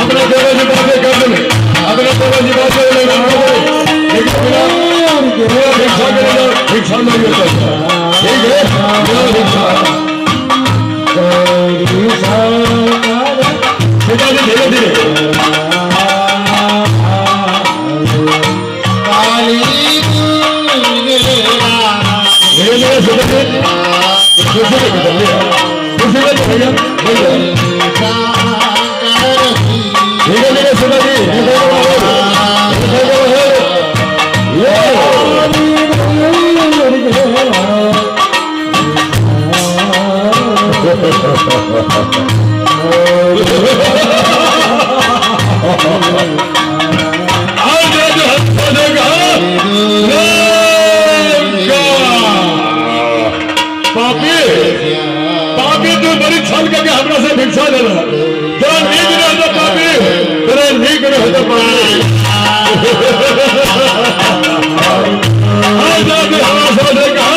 अपना देवा जी बातें कर देने, अपना देवा जी बातें लेकिन भिक्षा के भिक्षा नहीं होता। ठीक है, बिना भिक्षा। सीता जी धीरे धीरे धीरे धीरे सीता जी खुशी में खुशी में भैया भैया धीरे धीरे सीता जी ये पापी पापी तू बड़ी छल करके हमरा से भिक्षा लेला। तेरा नीक रहता पापी, तेरा नीक रहता पापी। आज जो हंस देगा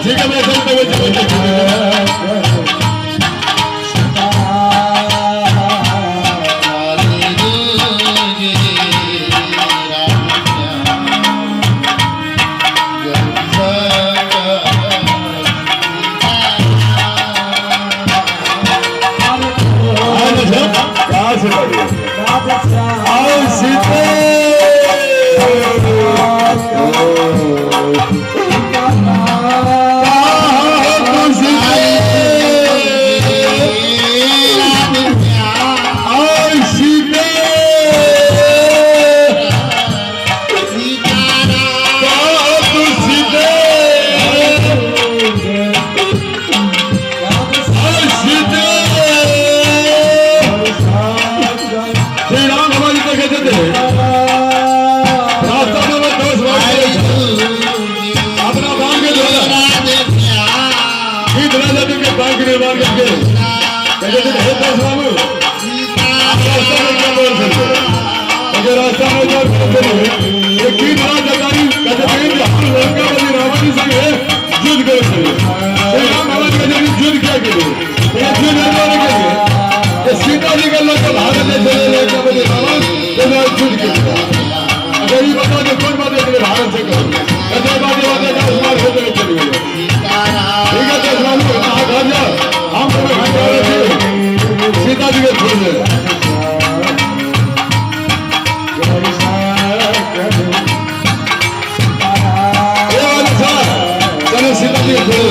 ठीक है, मैं चलते हुए चलते। आओ सीते श्री राम हमारी कहते थे रास्ता में वो 10 बार अपना बांध के धोला के बांध के निर्माण करके कहते थे, हे 10 बाबू, आप रास्ता में क्या बोल सकते? अगर रास्ता में क्या बोल सकते? ये की राजकारी कहते थे कि हम लंका वाली रावण संग है युद्ध कर सकते। श्री राम भगवान कहते हैं युद्ध क्या के लिए? ये युद्ध करने के लिए ये सीता जी का लोग भारत ले चले लंका वाली रावण तो मैं युद्ध के लिए। अगर ये बता दो कौन बात है भारत से करो, कहते बात बात 10 बार होते चली गई। ठीक है, 10 बार घर जाओ, हम तुम्हें घर जा रहे थे सीता जी के छोड़ दे। चलो सीता जी को छोड़।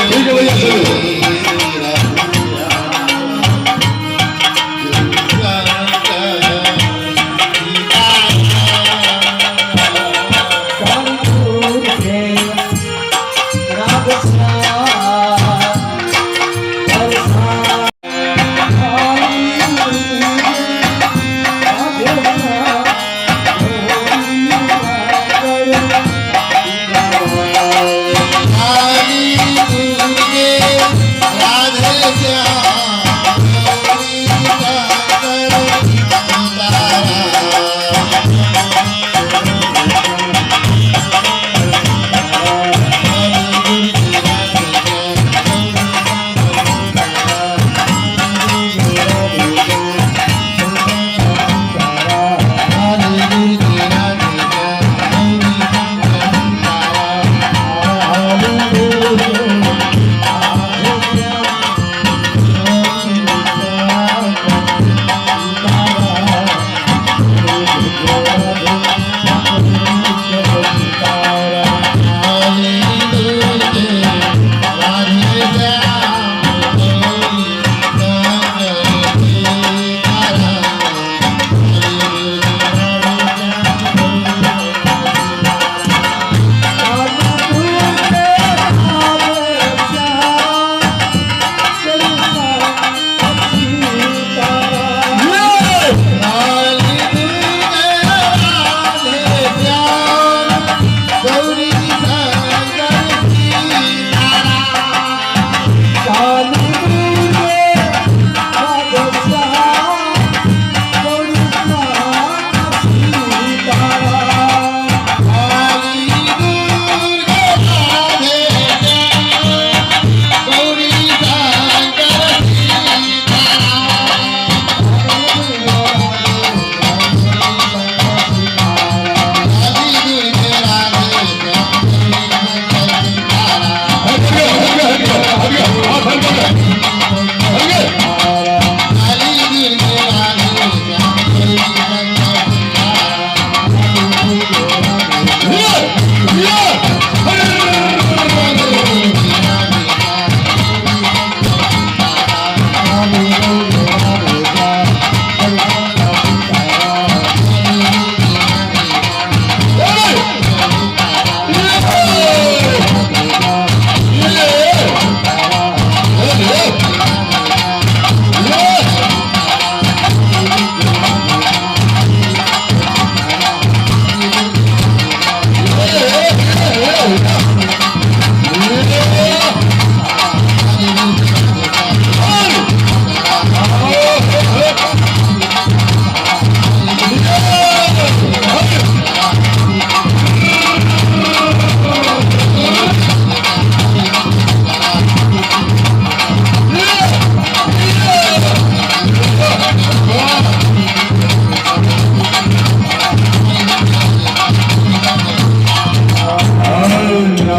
ठीक है भैया, चलो।